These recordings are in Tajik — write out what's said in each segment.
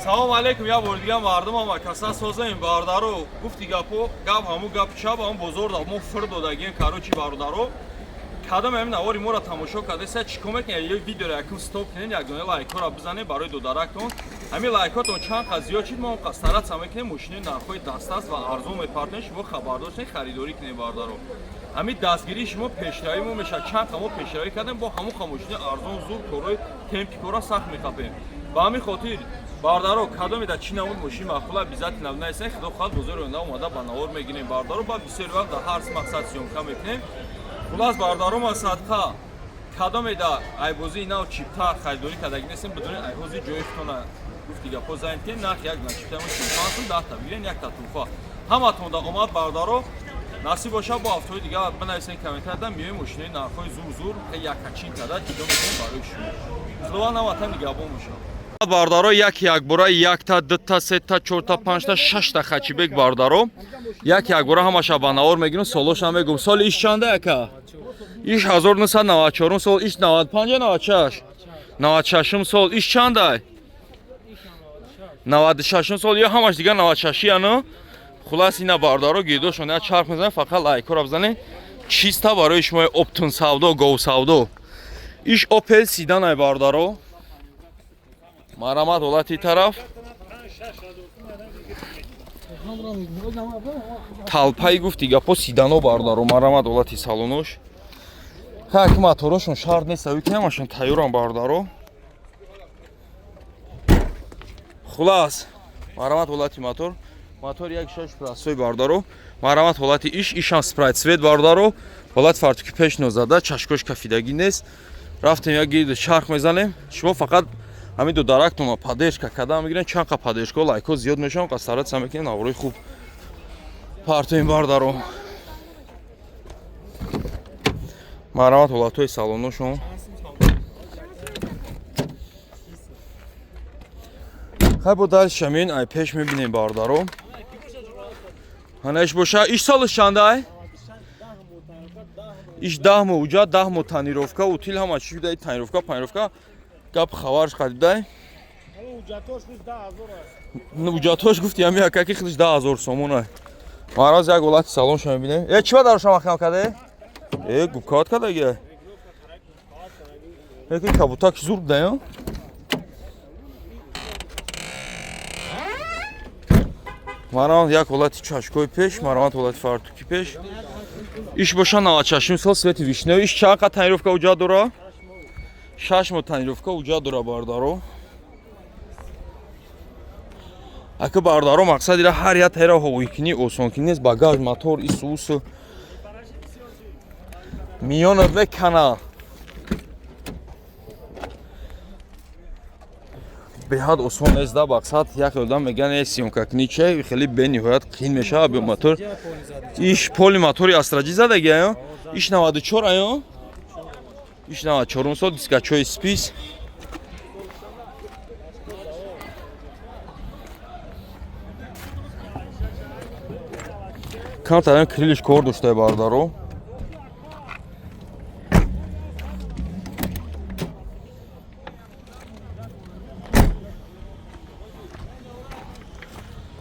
Салом алейкум, я бор дига мардум ама каса созаем бародаро. Гуфти гапо, гап ҳаму гап чаб ҳаму бозор да мо фир додагем, короче бародаро. Кадом ҳамин навори моро тамошо кардеса, чӣ кор мекунед? Ё видеоро якум стоп кунед, як дона лайкҳоро бизанед барои додарактон. Ҳамин лайкҳотон чанд қад зиёд шид, мо он қад стараться мекунем, мошини нархҳои дастаст ва арзон мепартонем, шумо хабардор шавед, харидорӣ кунед бародаро. Ҳамин дастгирии шумо пешравӣ мо мешавад. Чанд қа мо пешравӣ кардем, бо ҳамон қа мошини арзон, зур, корҳои темпи кора сахт мехапем. Ба ҳамин хотир бародаро, кадоме дар чӣ намуд мошин маъқула, обязательно бинависед. Худо хоҳад, бозори оянда омада ба навор мегирем бародаро. Ба бисёри вақт дар ҳар мақсад съёмка мекунем. Хулас бародаро, ма садқа кадоме да айбозии нав чипта харидорӣ кардагӣ нестем, бидонед айҳози ҷои худтона гуфти гапҳо занед, ки нарх як дона чипта мо 45 сум, 10 та бигирен, якта туҳфа. Ҳаматон да омад бародаро, насиб бошад, бо ҳафтаҳои дига бинависен комментарияда, миёем мошинои нархҳои зур зур якачин карда ҷудо мекунем барои шумо. Худованд ҳаматон нигаҳбон бошад. Бародаро, як якбора якта, дута, сета, чорта, панҷта, шашта хачибек бародаро, як якбора ҳамаша ба навор мегирам, солошам мегум. Соли иш чанда яка? Иш 1994 сол, иш 95 96? 96 сол. Иш чандай? 96 сол, ё ҳамаш дига 96 яно. Хулас ина бародаро, гирдошон як чарх мезанем, фақат лайкҳоро бизанед. Чиста барои шумо оптун савдо, гов савдо. Иш Опел седанай бародаро. Марҳамат, ҳолати тараф. Талпаи гуфти гапо седано бародаро, марҳамат, ҳолати салонош. Ха, ки моторошон шарт нест, ави ки ҳамашон тайёрам бародаро. Хулас, марҳамат, ҳолати мотор. Мотор 1.6 простой бародаро. Марҳамат, ҳолати иш, ишам спрайт цвет бародаро. Ҳолати фартуки пеш нозада, чашкош кафидагӣ нест. Рафтем як гирд чарх мезанем. Шумо фақат ҳамин ду дарактонро поддержка карда мегирен, чанд қа поддержка лайкҳо зиёд мешаванд, қа стараться мекунем, наворои хуб партоем бародаро. Марҳамат, ҳолатҳои салоношон. Хай, бо дальше мин ай пеш мебинем бародаро. Ҳанаиш боша, иш солаш чандай? Иш 10 моҳ уҷа, 10 моҳ тонировка, утил ҳама чӣ шуда, тонировка, панировка, гап хабарш қадидай. Уҷатош гуфти ҳами якаки худаш 10 000 сомон ай. Мароз як ҳолати салонша мебинем. Э, чӣ ба дароша махкам каде? Э, губкават кадаги. Э, ки кабутак зур будай, Марҳамат, як ҳолати чашкои пеш, марҳамат, ҳолати фартуки пеш. Иш боша 96 сол, цвети вишневый. Иш чанд қа тонировка уҷа дора? 6 моҳ тонировка уҷа дора бародаро. Ака бародаро, мақсад ира ҳар як тайра ҳовикунӣ осонкунӣ нест, багаж, мотор, ису усу. Миёнат мекана. Беҳад осон нест да, мақсад як одам меган э съёмкакунӣ че хеле бениҳоят қиин мешавад бо мотор. Иш поли мотори Астраҷи задаги аё? Иш 94 аё? Иш 94 сол, дискачои спис. Камтарам крилиш кор доштае бародаро.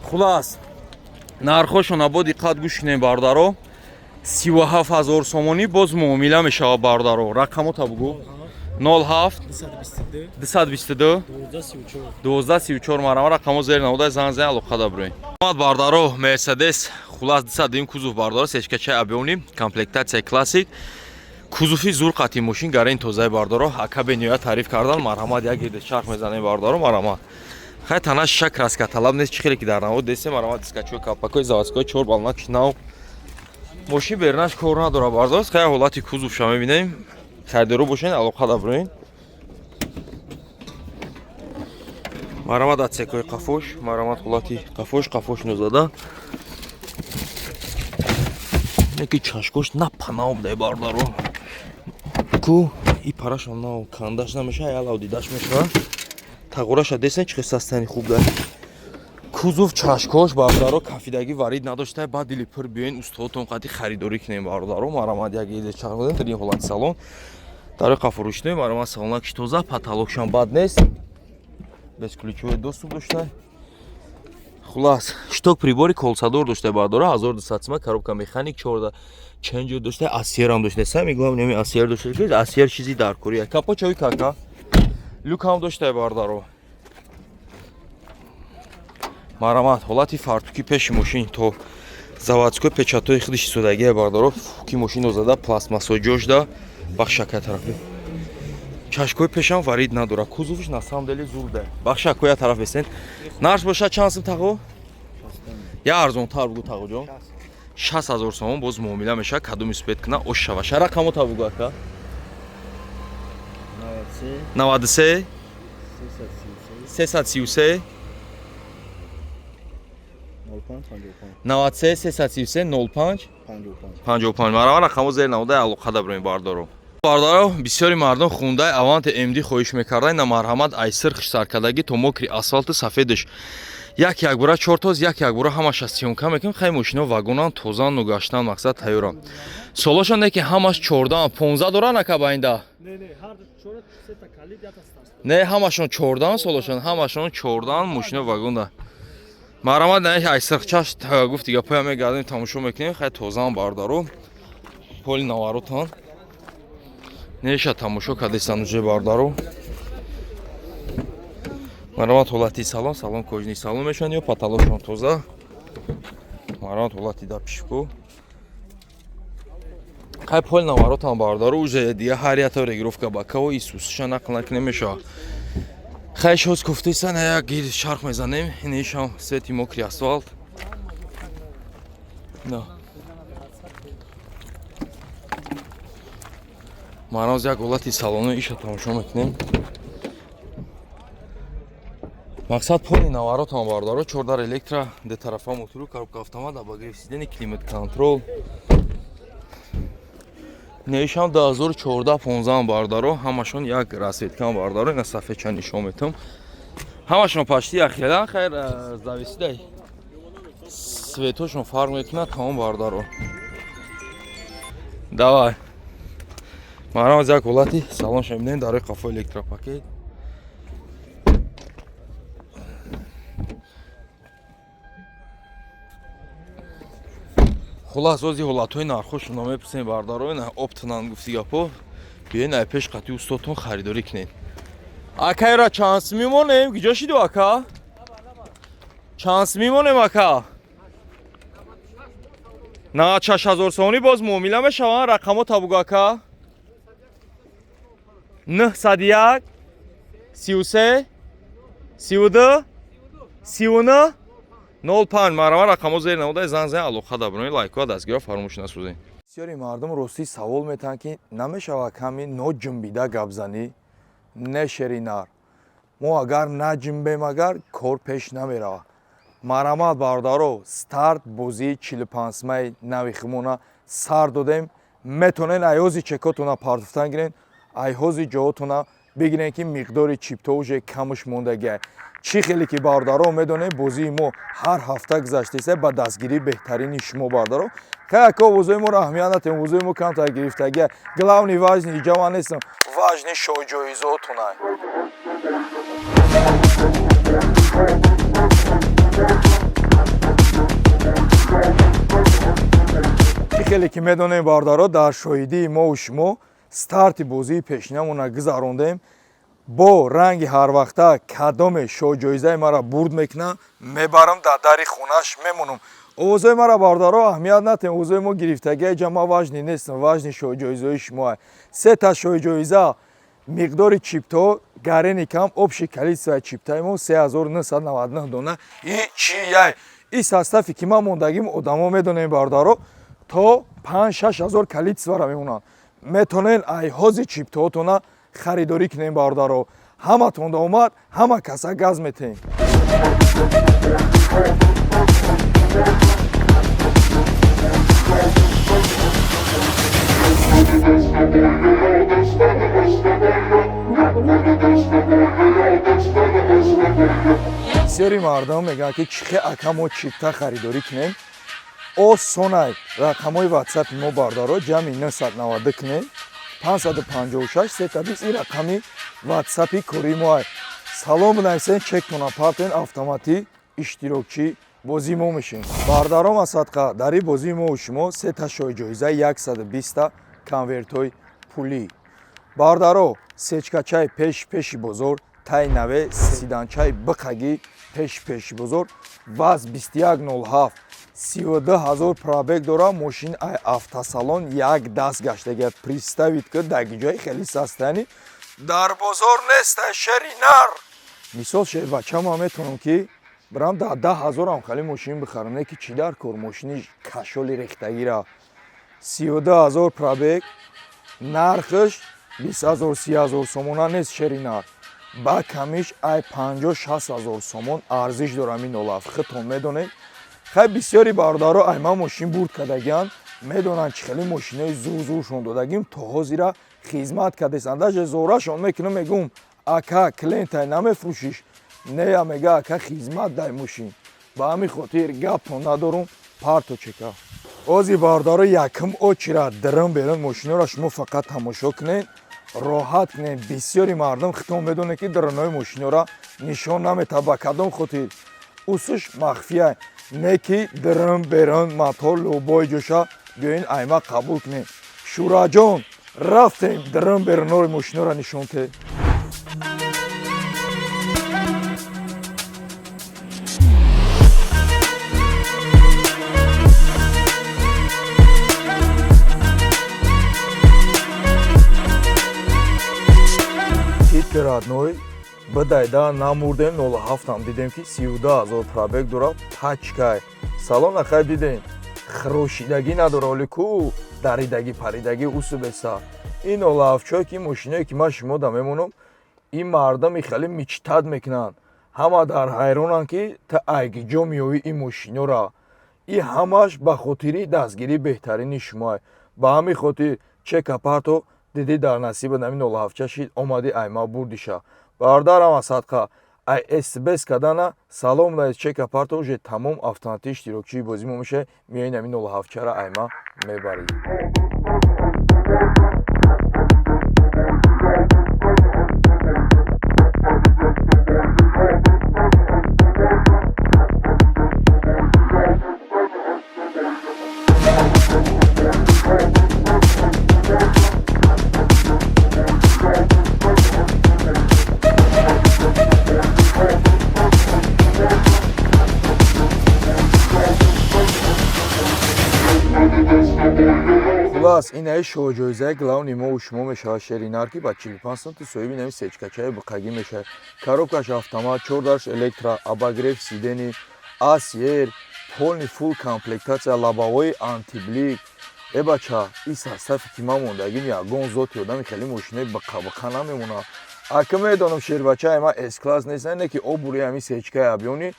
Хулас, нархҳошона бо диққат гӯш кунем бародаро. 37 000 сомонӣ боз муомила мешавад бародаро. Рақамота бугӯ. 07 222 12 34. Марҳама, рақамо зери наводай, занг зан, алоқа даброем. Омад бародаро, Мерседес, хулас 202 кузов бародаро, сечкачаи объёмный, комплектатсияи классик. Кузови зур қати мошин, гарен тозаи бародаро. Ака бениҳоят таъриф кардан, марҳамат, як гирд чарх мезанем бародаро, марҳамат. Хай, танаш шак краска талаб нест, чӣ хеле ки дар навод дестем, марҳамат, дискачои капакои заводской, чор балонак нав. Мошин бернаш кор надора бародаро, хай ҳолати кузовша мебинем. Харидоро бошен, алоқа даброен. Марҳамат, отсекои қафош, марҳамат, ҳолати қафош, қафош нозада. Неки чашкош напанав будай бародаро. Ку и парашам нав кандаш намеша, ялав дидаш мешава. Тағораша десен чӣ састани хуб дай. Кузов чашкош бародаро кафидагӣ варид надошта, баъд дили пур биёен устодотон қади харидорӣ кунем бародаро. Марҳамат, як иде чарх мезанем дар ин ҳолати салон. Дарои қафурӯшнӣ, марҳамат, салонакш тоза, потолокшам бад нест. Бесключевой доступ дошта. Хулас, щиток прибори колсадор дошта, бардора, 1200 сима, коробка механик, 14 changer дошта, ACR ам дошта. Самый главный ами ACR дошта, ки ACR чизи даркория. Капот чои кака. Люк ҳам дошта, бардаро. Марамат, ҳолати фартуки пеши мошин то заводской печатои худиш истодагия, бардаро. Ки мошинро зада, пластмассо ҷошда, бахшака тарафи. Чашкои пешам варид надора. Кузовш на самом деле зурда. Бахшакоя тараф бесен. Нарх боша чанд сум, тағо? Я арзонтар бугу, тағоҷон. 60 ҳазор сомон, боз муомила мешавад, кадом успеть куна, ош шава. Рақамо та бугу, ака. 93 333 93 333 05 55. Марава, рақамо зер намуда, алоқа даброем, бардаро. Бардаро, бисёри мардум хундай Аванте МД хоҳиш мекарда. Ина, марҳамат, ай сирхш саркардагӣ то мокри асфалти сафедаш, як якбора чортоз, як якбора ҳамаша съёмка мекунем. Хай, мошино вагонан, тозан, нугаштан, мақсад тайёрам. Солошон не ки ҳамаш 14, 15 доран, ака, ба инда не, ҳамашон 14 солошон, ҳамашон 14, мошино вагонда. Марҳамат, не ай сирхчаш гуфти гапоя мегардем, тамошо мекунем. Хай, тозан, бардаро, поли наворотан неша тамошо кардесан уже, бардаро. Марҳамат, ҳолати салон, салон кожаный салон мешаванд ё потолокшон тоза. Марҳамат, ҳолати да пишко. Хай, пол наворотам, бардаро, уже дига ҳар ята регировка бакаво исусиша нақл накунем мешавад. Хай, шоз куфтесан, як гир чарх мезанем. Инишам свети мокри асфалт. На. Мароз, як ҳолати салону иша тамошо мекунем. Мақсад, поли наворотам, бардаро, чордар электро, де тарафа мотору, коробка автомат, обогрев сидений, климат контрол. Нешам 2014, 15, бардаро, ҳамашон як расцветкан, бардаро, ина сафедча нишон метам. Ҳамашон почти яхела, хайр, зависидай. Цветошон фарқ мекунад, тамом, бардаро. Давай. Марам, як ҳолати салонша бинем, дарои қафо электропакет. Хулас, ози ҳолатҳои нархошонро мепурсем, бардаро, ина оптнан гуфти гапо. Биёен, ай пеш қати устодтон харидорӣ кунед. Акайра чанд мемонем? Куҷо шиду, ака? Чанд мемонем, ака? 96 000 сомонӣ, боз муомила мешаванд. Рақамо табугу, ака. 901 33 32 39 05. Марама, рақамо зер намуда, зан зан алоқа даброни, лайкҳо дастгиро фаромӯш насозед. Бисёри мардум ростӣ савол метаҳанд, ки намешавад ками ноҷунбида гап занӣ, не шери нар. Мо агар наҷунбем, агар кор пеш намеравад. Марҳамат, бародаро, старт бозии 45-сумаи нави химона сар додем. Метонен айҳози чекотона партофтан гирен, айҳози ҷоотона бигирен, ки миқдори чипто уже камш мондагиай. Чӣ хеле ки, бародаро, медонем, бозии мо ҳар ҳафта гузаштеса ба дастгирии беҳтарини шумо, бародаро. Хай, ака, овозои моро аҳамият натем, овозои мо камтар гирифтагия. Главный, важный иҷа ман нестам, важный шоҳҷоизотонай. Чӣ хеле ки медонем, бародаро, дар шоҳидии мову шумо старти бозии пешинамона гузарондем. Бо ранги ҳарвақта кадоме шоҳҷоизаи мара бурд мекунам, мебарам, дар дари хонаш мемонам. Овозои мара, бародаро, аҳамият натем, овозои мо гирифтагия, иҷа ма важный нестам, важный шоҳҷоизаҳои шумоа. Сета шоҳҷоиза, миқдори чипто гарени кам, общий количествои чиптаи мо 3999 дона. И чи яй и составе ки ман мондагим, одамо медонем, бародаро, то 5-6 ҳазор количествора мемонанд. Метонен айҳози чиптоотона харидорӣ кунем, бародаро. Ҳаматонда омад, ҳама каса газ метем. Бисёри мардум мегӯянд, ки чӣ хел, ака, мо чипта харидорӣ кунем? Осонай. Рақамҳои ватсапи мо, бародаро, ҷамъи 992 кунем, 556 320, ин рақами ватсапи кории моай. Салом бинависен, чектона партен, автоматӣ иштирокчӣ бозии мо мешем. Бардаром асадқа, дар ин бозии мо шумо сета шоҳиҷоиза, 120та конвертҳои пулӣ. Бардаро, сечкачаи пеш пеши бозор, тай наве сиданчаи биқагӣ пеши пеши бозор, ВАЗ 2107, 32 ҳазор пробег дора. Мошин ай автосалон як даст гаштага. Представить ки даги ҷои хеле састани дар бозор неста, шери нар. Мисол, шербачама метавонам ки бирам дар 10 ҳазорам хеле мошин бихарам, не ки чӣ дар кор мошини кашоли рехтагира. 32 ҳазор пробег, нархаш 20 ҳазор, 30 ҳазор сомона нест, шери нар. Ба камиш ай 50-60 ҳазор сомон арзиш дорам ин олаф. Худтон медонед, хай, бисёри бародаро ай ман мошин бурд кардагианд, медонанд чӣ хеле мошинои зур зуршон додагим, то ҳозира хизмат кардестанд. Даже зорашон мекунам, мегӯм: «Ака, клиентай намефурӯшиш?» «Нея», мега, «ака, хизмат дай мошин». Ба ҳамин хотир гаптон надорум, парто чека. Ози бародаро, якум очира дирм берун мошиноро шумо фақат тамошо кунед, роҳат кунед. Бисёри мардум, хитон медонед, ки дирнои мошинора нишон наметавад. Ба кадом хотир усуш махфия не, ки дирм берун мотор любой ҷоша биёин, айма қабул кунед. Шураҷон, рафтем, дирм берунори мошинора нишон те. Титки родной бидайда намурдем, 07-ам дидем, ки 32 ҳазор пробег дорад, тачкай. Салона хай дидем, хирошидагӣ надора, оли ку даридагӣ паридагӣ усу беса. Ин 07-чое ки мошиное ки ман шумо да мемонам, ин мардами хеле мечтать мекунанд, ҳама дар ҳайронанд, ки та айгиҷо меёвӣ ин мошинора. И ҳамаш ба хотири дастгирии беҳтарини шумоа. Ба ҳамин хотир чека парто, дидӣ, дар насибат ҳамин 07 шид, омадӣ, айма бурдиша. Бародарам, асадқа ай СБС кардана салом наис, чека парто, уже тамом, автоматӣ иштирокчии бозӣ мо мешавӣ, меои, ҳамин 07-чара айма мебарӣ. Хулас, инаи шоҳҷоизаи главный мову шумо мешавад, шеринар, ки ба 45 сум соҳиби нави сечкачаи буқагӣ мешавад. Коробкаш автомат, чордарш электро, обогрев сидений, асер, полный фулл комплектация, лобовой антиблик. Э бача, и составе ки ман мондагим, ягон зоти одами хеле мошинаи бақа-бақа намемонад. Ака, медонам, шербачаи ман С класс нест, не ки обури ҳами сечкаи абёни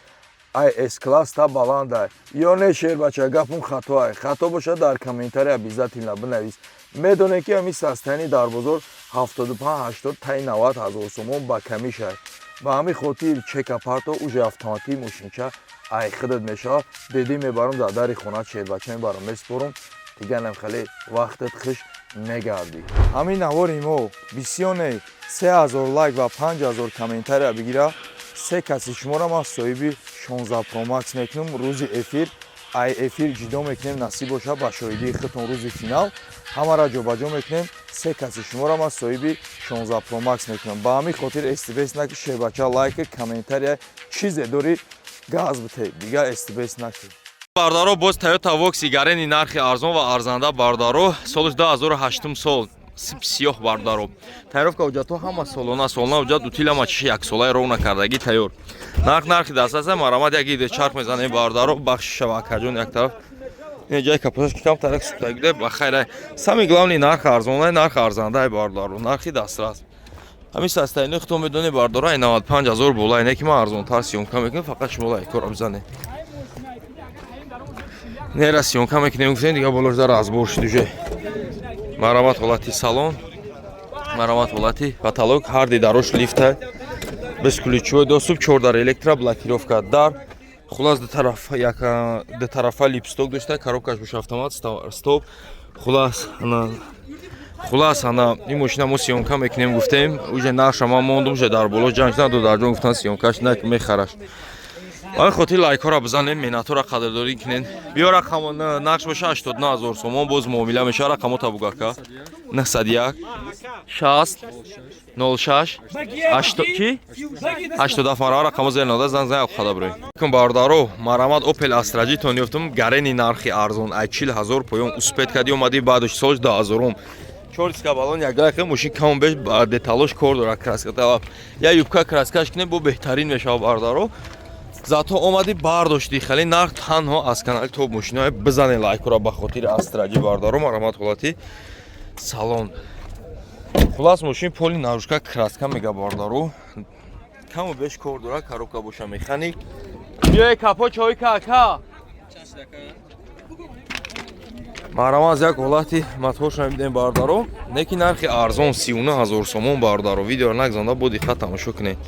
ай С класс та баландай ё не. Шербача, гапум хатоай, хато бошад, дар комментария обязательно бинавис. Медонем, ки ҳами состояние дар бозор 75, 80, таи 90 ҳазор сомон ба камишай. Ба ҳамин хотир чека парто, уже автоматии мошинча ай худат мешавад. Дедӣ, мебарам дар дари хона, шербача, мебарам, месупорам, диганам хеле вақтат хуш мегардӣ. Ҳамин навори мо бисёне 3000 лайк ва 5000 комментария бигира, се каси шуморо ман соҳиби 16 Pro Max мекунам. Рӯзи эфир ай эфир ҷидо мекунем, насиб бошад, ба шоҳидии худтон рӯзи финал ҳамаро ҷобаҷо мекунем. Се каси шуморо ман соҳиби 16 Pro Max мекунам. Ба ҳамин хотир СТБС наки, шербача, лайк, комментария, чизе дорӣ, газ бите, дигар СТБС наки. Бардаро, боз Toyota Voxy гарени нархи арзон ва арзанда. Бардаро, солиш 2008 сол, сиёҳ. Бардаро, тайёровка ҳуҷҷатҳо ҳама солона солона ҳуҷҷат утилама чиши яксолаи ровна кардагӣ тайёр. Нарх нархи дастрасе. Марамат, як иде чарх мезанем. Бардаро, бахши шава, акаҷон, як тараф ин ҷои капоташ ки кам тарак сутагиде, ба хайр. Самый главный, нарх арзонай, нарх арзандай. Бардаро, нархи дастрас. Ҳамин состояние худтон медонед, бардаро, ай 95 ҳазор болай, не ки ман арзонтар съёмка мекунам, фақат шумо лайкҳоро бизанед. Нера съёмка мекунем, гуфтем, дига болош дар разбор шуд уже. Марамат, ҳолати салон, марамат, ҳолати потолок, ҳарди дарош лифта, бесключевой доступ, чордар электро, блокировка дар. Хулас, як дутарафа липсток дошта, коробкаш бош автомат стоп. Хулас, Хулас, ана ин мошина мо съёмка мекунем гуфтем, уже нарша ман мондум, уже дар боло ҷанг шудан, додарҷон гуфтан съёмкаш нак, мехараш. Барои хотири лайкҳоро бизанем, меҳнатҳоро қадрдорӣ кунен. Биё, рақамо нақш боша 89 ҳазор сомон, боз муомила меша. Рақамота бугака: 901 60 06 8 чи 87. Мара рақамо зер нода, занг зан, хада бирой кун. Бародаро, марамад, Opel Astra G тон ёфтум, гарени нархи арзон, ай 40 ҳазор поён успеть кади омади, баъдаш сол 2000-ум, чор диска балон, ягла мошин кам беш деталош кор дора, краска талаб, я юбка краскаш кине, бо беҳтарин мешава. Бародаро, зато омадӣ бардошти, хеле нарх танҳо аз канали Топ мошинаҳо. Бизане лайкура ба хотири Астра G. Бародаро, марамат, ҳолати салон. Хулас, мошин полный наружка краска мега. Бародаро, каму беш кор дора, коробка боша механик. Биёе, капо чой кака. Маҳрама, аз як ҳолати моторша мебинем, бародаро, не ки нархи арзон, 39 ҳазор сомон. Бародаро, видеоро нагзонда, бо диққат тамошо кунед.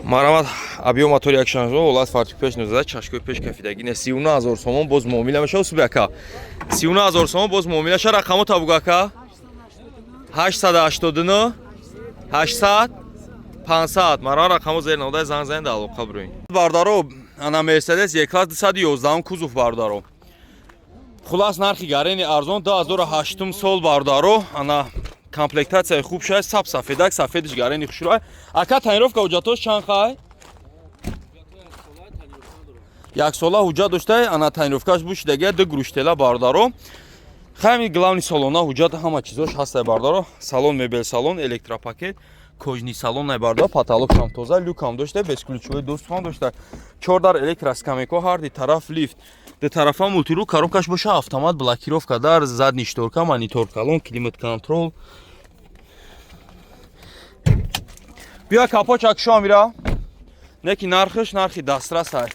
Марамат, объём мотори як шанзо, ҳолат фартук пеш 19, чашкои пеш кафидагӣ не. 39 ҳазор сомон, боз муомила мешава. Суби ака, 39 ҳазор сомон, боз муомила ша. Рақамо табуг ака: 889 800 500. Мара рақамо зер нода, занг занед, алоқа бироед. Бародаро, ана Мерседес Е-класс 211 кузов. Бародаро, хулас, нархи гарени арзон, 2008 сол. Бародаро, ана комплектатсияи хуб шуд, саб сафедак, сафедиш гарени хушрӯ. Ака, тонировка, ҳуҷҷатош чанд хай? Яксола ҳуҷҷат дошта, ана тонировкаш бушидагия, ду груштела. Бародаро, хайми главный салона, ҳуҷҷат, ҳама чизош ҳастай. Бародаро, салон мебел, салон электропакет, кожаный салон най. Бародаро, потолокам тоза, люкам дошта, бесключевой доступам дошта, чор дар электроскамейко, ҳарди тараф лифт, ду тарафа мультируль, коробкаш боша автомат, блокировка дар задний шторка, монитор калон, климат контроль. Биё, капочак шо мира, не ки нархаш нархи дастрас ай.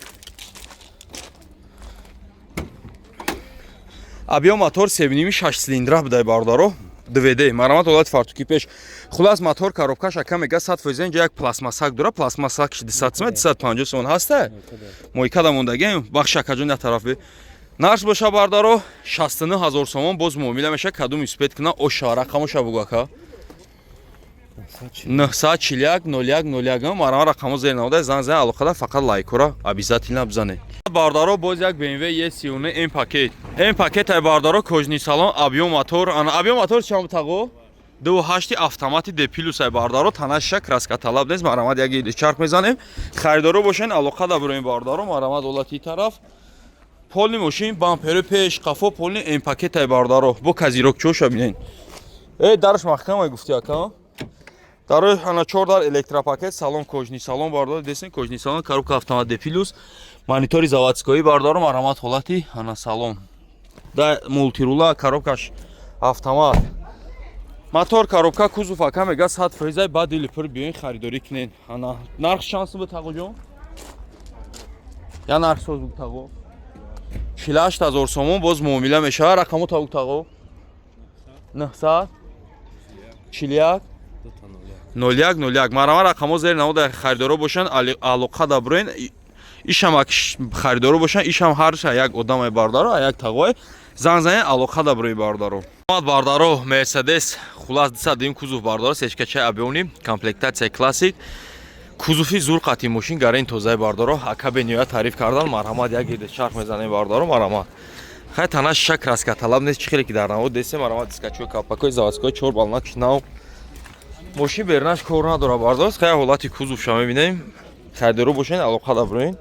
Объём мотор 7,5, 6 цилиндра будай, бародаро, 2D. Марамат, ҳолати фартуки пеш. Хулас, мотор, коробкаш ака мега 100%. Инҷа як пластмассак дора, пластмассакш 200 сом, 250 сомон ҳаста, мойкада мондагем. Бахш акаҷон, як тараф бе. Нарх боша, бардаро, 69 ҳазор сомон, боз муомила меша. Кадом успеть куна, оша. Рақамоша бугу, ака: 941 01 01. Марама, рақамо зер навода, занг зан, алоқада, фақат лайкора обязательно бизанед. Бардаро, боз як BMW E39 М пакет, М пакет ай. Бардаро, кожаный салон, объём мотор, ана объём мотор чанд тағо? 2,8, автомати, D плюс ай. Бардаро, танаша краска талаб нест. Марамат, як иди чарх мезанем. Харидоро бошен, алоқа да бироем. Бардаро, марамат, ҳолати тараф полный мошин, бампери пеш, қафо полный, М пакет ай. Бардаро, бо козырёкчоша бинен. Э, дараш маҳкам ай, гуфти, ака. Дарои ана чор дар электропакет, салон кожаный салон. Бардор, десен, кожаный салон, коробка автомат, D плюс, монитори заводской. Бардору, марамат, ҳолати ана салон да, мультирула, коробкаш автомат, мотор, коробка, кузов ака мега 100%. Ба дили пур биёин, харидорӣ кунен. Ана нарх чанд сум тағоҷон? Я нарх соз буг, тағо: 48 ҳазор сомон, боз муомила мешавад. Рақамо тагу, тағо: 941 01 01. Марама, рақамо зери навода, харидоро бошанд, алоқа да бироен. Ишам харидоро бошанд, ишам ҳарша як одамай, бардаро, як тағой, занг занен, алоқа да бирои, бардаро. Бардаро, Мерседес, хулас, 200 кузов. Бардаро, сечкачай объёмный, комплектатсия классик, кузови зур, қати мошин гарен тозаи. Бардаро, ака бениҳоят таъриф кардан. Марҳамат, як гирде чарх мезанем. Бардаро, марҳамат, хай, танаш шак краска талаб нест, чӣ хеле ки дар навод десем. Марҳамат, дискачои калпакои заводской, чор балнак нав, мошин бернаш кор надора. Бардост, хай, ҳолати кузовша мебинем. Харидоро бошен, алоқа да бироен.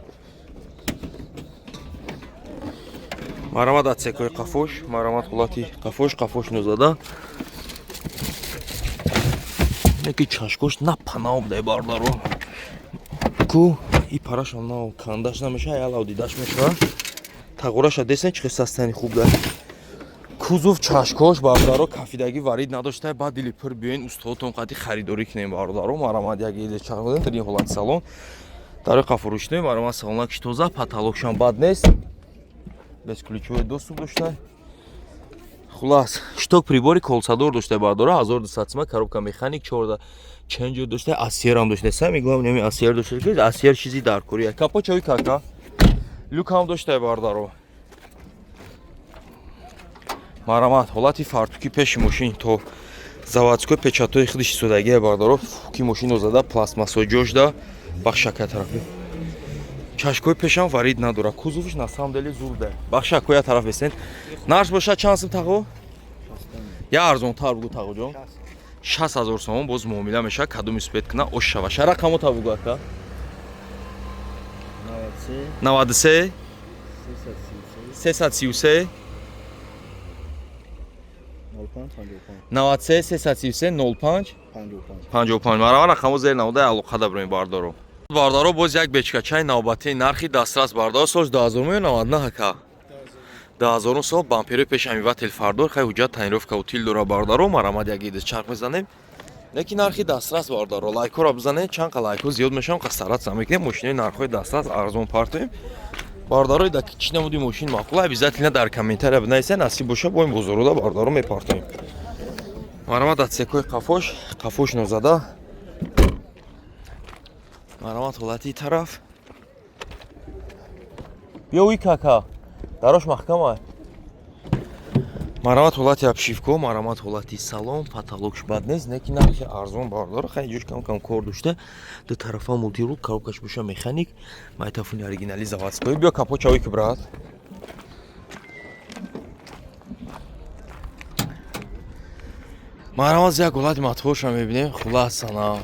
Марҳамат, отсекои қафош. Марҳамат, ҳолати қафош, қафош нозада, яки чашкош напанав будай. Бардаро, ку и парашам нав, кандаш намеша, ялав дидаш мешава. Тағораша десен, чӣ состояние хуб дар кузов, чашкош. Бародаро, кафидагӣ варид надошта, баъд дили пур биёин, устодотон қати харидорӣ кунем. Бародаро, марамад, як иде чарх дар ин ҳолати салон, дарои қафурӯшнӣ. Марамад, салонакш тоза, потолокшам бад нест, бесключевой доступ дошта. Хулас, шток прибори колсадор дошта. Бардора, 1200 сима, коробка механик, 14 ченҷер дошта, асерам дошта. Самое главное, ами асер дошта, ки асер чизи даркория. Капо чои кака, люкам дошта, бардаро. Марамат, ҳолати фартуки пеши мошин то заводской печатҳои худиш истодагия, бардаро. Фуки мошин озада, пластмассҳои ҷошда. Бахшака тарафи чашкои пешам варид надора, кузовш на самом деле зурда. Бахшакоя тараф бесен. Нарх бошад чанд сум, тағо? Я арзонтар бугу, тағоҷон. 60 000 сомон, боз муомила мешавад. Кадом успеть куна, ош шава. Шарақамо та бугу, ака. 93 333, 93 333 05 55. Марама, рақамо зер намуда, алоқа даброем, бардаро. Бардаро, боз як бечкачаи навбатии нархи дастрас, бардаро. Соли 2099, ака, 2000 сол. Бамперои пеш омыватель, фардор, хай, ҳуҷҷат, тонировка, утил дора, бардаро. Марамад, як иди чарх мезанем, лекин нархи дастрас, бардаро. Лайкҳоро бизанед, чанд қа лайкҳо зиёд мешавам, қа стараться мекунем, мошинои нархҳои дастрас арзон партоем, бардаро. Да чӣ намуди мошин маъқул, обязательно дар комментария бинависед. Насиб боша, бо ин бозоруда, бардаро, мепартоем. Марамад, отсекои қафош, қафош нозада. Марамад, ҳолати тараф. Биё, уи кака, дарош маҳкама. Марамат, ҳолати обшивко. Марамат, ҳолати салон, потолокш бад нест, неки нархи арзон, бардор. Хай, ҷош кам кам кор дошта. Ду тарафа мультирул, коробкаш боша механик, магнитофони оригинали заводской. Биё, капот чавой ки, брат. Марамат, як ҳолати моторша мебинем. Хуласана,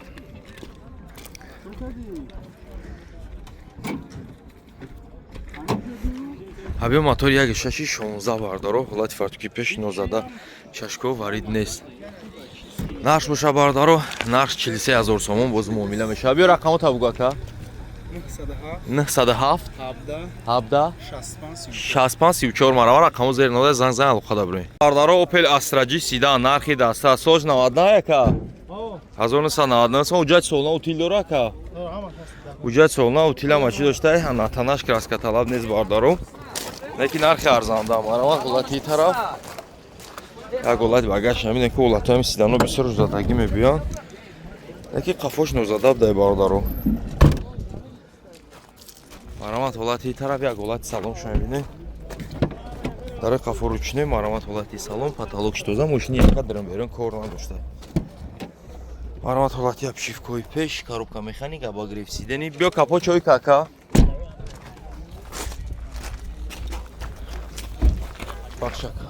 ҳабё мотор 1,6 16, бардаро. Ҳолати фартуки пеш нозада, чашко варид нест. Нарх боша, бардаро, нарх 43 000 сомон, боз муомила мешава. Биё, рақамо табугу, ака. 907 17 65 34. Марава, рақамо зер нода, занг зан, алоқа даброем, бардаро. Opel Astra G седан, нархи даста, соли 99, ака, 1999 сом. Ҳуҷҷати солона, утил дора, ака. Ҳуҷҷати солона, утил, ҳама чӣ дошта. Натанаш краскаталаб нест, бардаро, лекин нархи арзанда. Марамат, ҳолати тараф, як ҳолати багаж намедонем, ки ҳолатҳои седано бисёр задагӣ мебиёнд, лекин қафош нозада будай, бародаро. Марамат, ҳолати тараф, як ҳолати салоншо мебинем. Дарои қафо ручной. Марамат, ҳолати салон, потолок тоза, мошини яка дарам берун кор надошта. Марамат, ҳолати обшивкои пеш, коробка механик, обогрев сидений. Биё, капот чой, кака. Бахшака.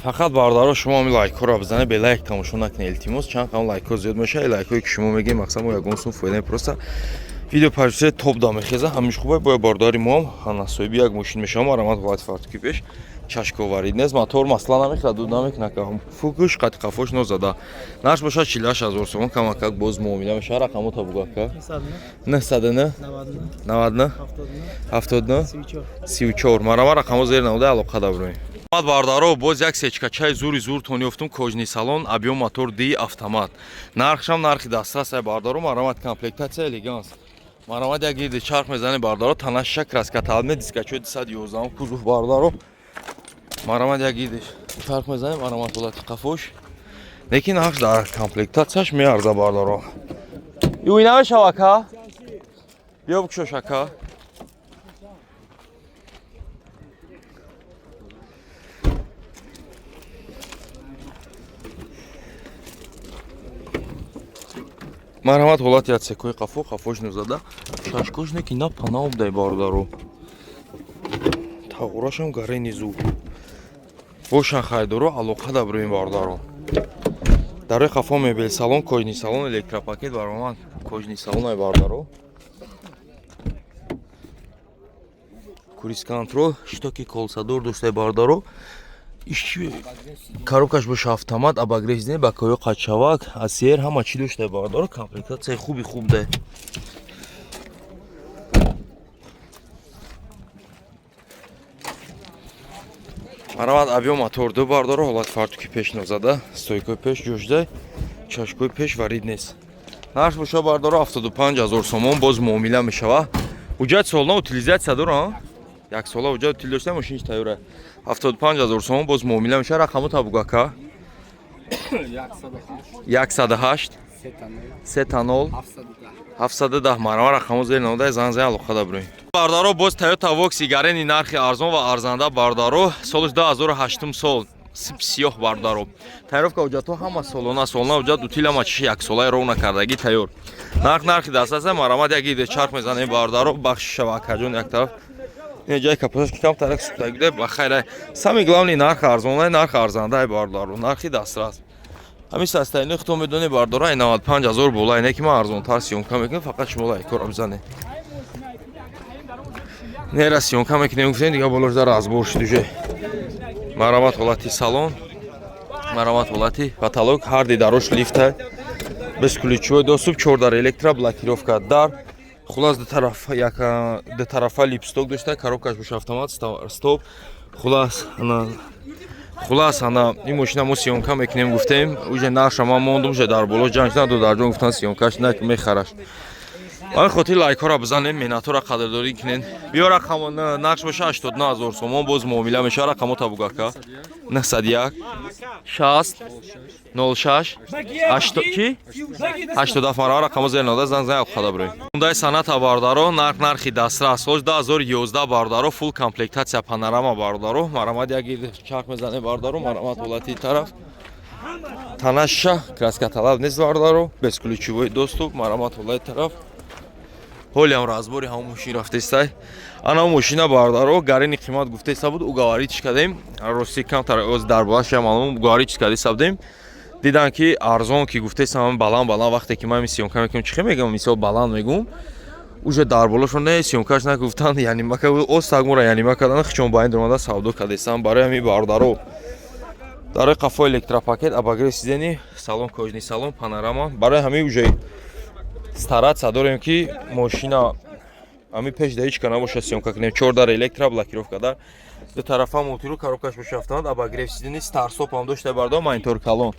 Фақат, бародаро, шумо ҳами лайкҳоро бизанед, бе лайк тамошо накунед, илтимос. Чанд қам лайкҳо зиёд мешавад, лайкҳое ки шумо мегӯед, мақсад мо ягон сум фоида, просто видео пажӯҳиши топ да мехеза. Ҳамиш хубе, бояд бародари моам ҳанасоиби як мошин мешавам. Марамат, ҳолати фартуки пеш, чашковарид нест, мотор масла намехӯрад, дуд намекунад, фукуш қати қафош нозада. Нарх бошад 48 000 сомон, камакак боз муомила мешавад. Рақамо табугу, ака. 909 99 79 34. Марама, рақамо зер намуда, алоқа даброем. Омад, бардаро, боз як сечкачаи зури зуртон ёфтум. Кожаный салон, объём мотор ди, автомат, нархшам нархи дастрас ай, бардаро. Марамат, комплектация элеганс. Марамат, як гирди чарх мезани, бардаро. Танаша краска талме, дискачои 211 кузов, бардаро. Марамат, як гирди чарх мезанем. Марамат, ҳолати қафош, лекин нархш дар комплектатсияш меарза, бардаро. Юй намешава, ака, биё бикушош, ака. Марҳамат, ҳолати отсекои қафо, қафош нузада, шашкош не ки на панаобдай, бародаро. Тағурашам гарени зуд бошан, хайдоро, алоқа даброем, бародаро. Дарои қафо мебел салон, кожаный салон, электропакет. Баромад, кожаный салон ай, бародаро. Круиз контроль, щитоки колсадор доштай, бародаро. Иши коробкаш боша автомат, обогрев не, бакоё қачавак, асер, ҳама чӣ доштай, бародаро. Комплектатсияи хуби хуб да. Марамат, объём мотор ду, бардаро. Ҳолати фартуки пеш нозада, стойкои пеш ҷошдай, чашкои пеш варид нест. Нарх боша, бардаро, 75 ҳазор сомон, боз муомила мешава. Ҳуҷҷати солона, утилизатсия дора, як сола ҳуҷҷат утил дошта, мошиниш тайёра. 75 ҳазор сомон, боз муомила мешава. Рақаму табугака. 108 Сета нол 710. Марама, рақамо зери намудай, зан зан, алоқа да бирем. Бародаро, боз Toyota Voxy гарени нархи арзон ва арзанда, бародаро. Солиш 2008 сол, сип сиёҳ, бародаро. Тайёровка, ҳуҷҷатҳо ҳама солона солона, ҳуҷҷат утилама чиши яксолаи ровна кардагӣ, тайёр. Нарх нархи дастрасе. Марамад, як иде чарх мезанем, бародаро. Бахши шава, акаҷон, як тараф ин ҷои капоташ ки кам тарак сӯхтагиде, ба хайр. Самый главный, нарх арзонай, нарх арзандай, бародаро, нархи дастрас. Ҳамин состояние худтон медонед, бародаро, ай 95 ҳазор болай, не ки ман арзонтар съёмка мекунам, фақат шумо лайкҳоро бизанед. Нера съёмка мекунем, гуфтем, дига болош дар разбор шуд уже. Марамат, ҳолати салон, марамат, ҳолати потолок, ҳарди дарош лифта, бесключевой доступ, чордар электро, блокировка дар. Хулас, ду тараф, як ду тарафа липсток дошта, коробкаш бош автомат стоп. Хулас, ана, хулас, ана ин мошина мо съёмка мекунем, гуфтем, уже нарша ман мондум, уже дар боло ҷанг шудан, додарҷон гуфтан, съёмкаш на мехараш. Ба ин хотир лайкҳоро бизанем, меҳнатҳоро қадрдорӣ кунен. Биё, рақам нақш боша 89 ҳазор сомон, боз муомила мешава. Рақамота бугака: 901 60 06 8 чи 87. Мара, рақамо зер нода, зан зан, хада бирем. Хундай Соната, бародаро, нарх нархи дастрас. Соли 2011, бародаро, фулл комплектация, панорама, бародаро. Марамад, як чарх мезанем, бародаро. Марамад, ҳолати тараф танаша краскаталаб нест, бародаро, бесключевой доступ. Марамад, ҳолати тараф. Ҳолиам разбори ҳамон мошин рафтестай. Ана мошина, бародаро, гарини қимат гуфтеста буд, уговорить кардем. Рости, камтар оз дар болашам маълум, уговорить кардеста будем. Дидан ки арзон ки гуфтесам, баланд баланд. Вақте ки ман съёмка мекунам, чӣ мегӯям, мисол, баланд мегӯм, уже дар болошон не, съёмкаш нагуфтанд, яъни мака остак мора яъни кадан хичон ба ин дуромада савдо кардестам. Барои ҳамин, бародаро, дарои қафо электропакет, обогрев сидений, салон кожаный салон, панорама. Барои ҳамин уже стараться дорем, ки мошина ҳамин пеш да ҳеч ка набошад, съёмка кунем. Чор дар электро, блокировка дар, ду тарафа мултиру, коробкаш боша автомат, обогрев сидений, старт-стоп ҳам дошта, бардор, монитор калон.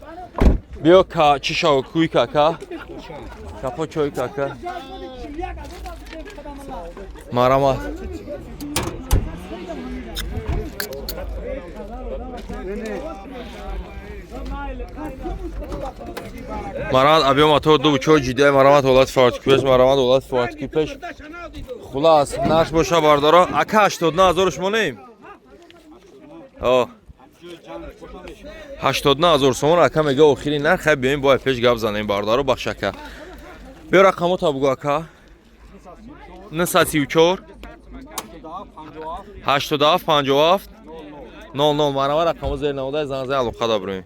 Биё, ка чӣ шав, куй кака капо чой кака. Марамат. Марамат, абё мотор ду чор ҷиддия. Марамат, ҳолати фартикӯпеш. Марамат, ҳолати фартикӯпеш. Хулас, нарх боша, бардаро, ака, 89 ҳазор шумо неем, 89 ҳазор сомон ака мега охири нарх. Хай, биёем, бояд пеш гап занем, бардаро. Бахш, ака, биё, рақамота бугу, ака: 934 87 57 00. Марама, рақамо зер намода, занг зай, алоқа даброем.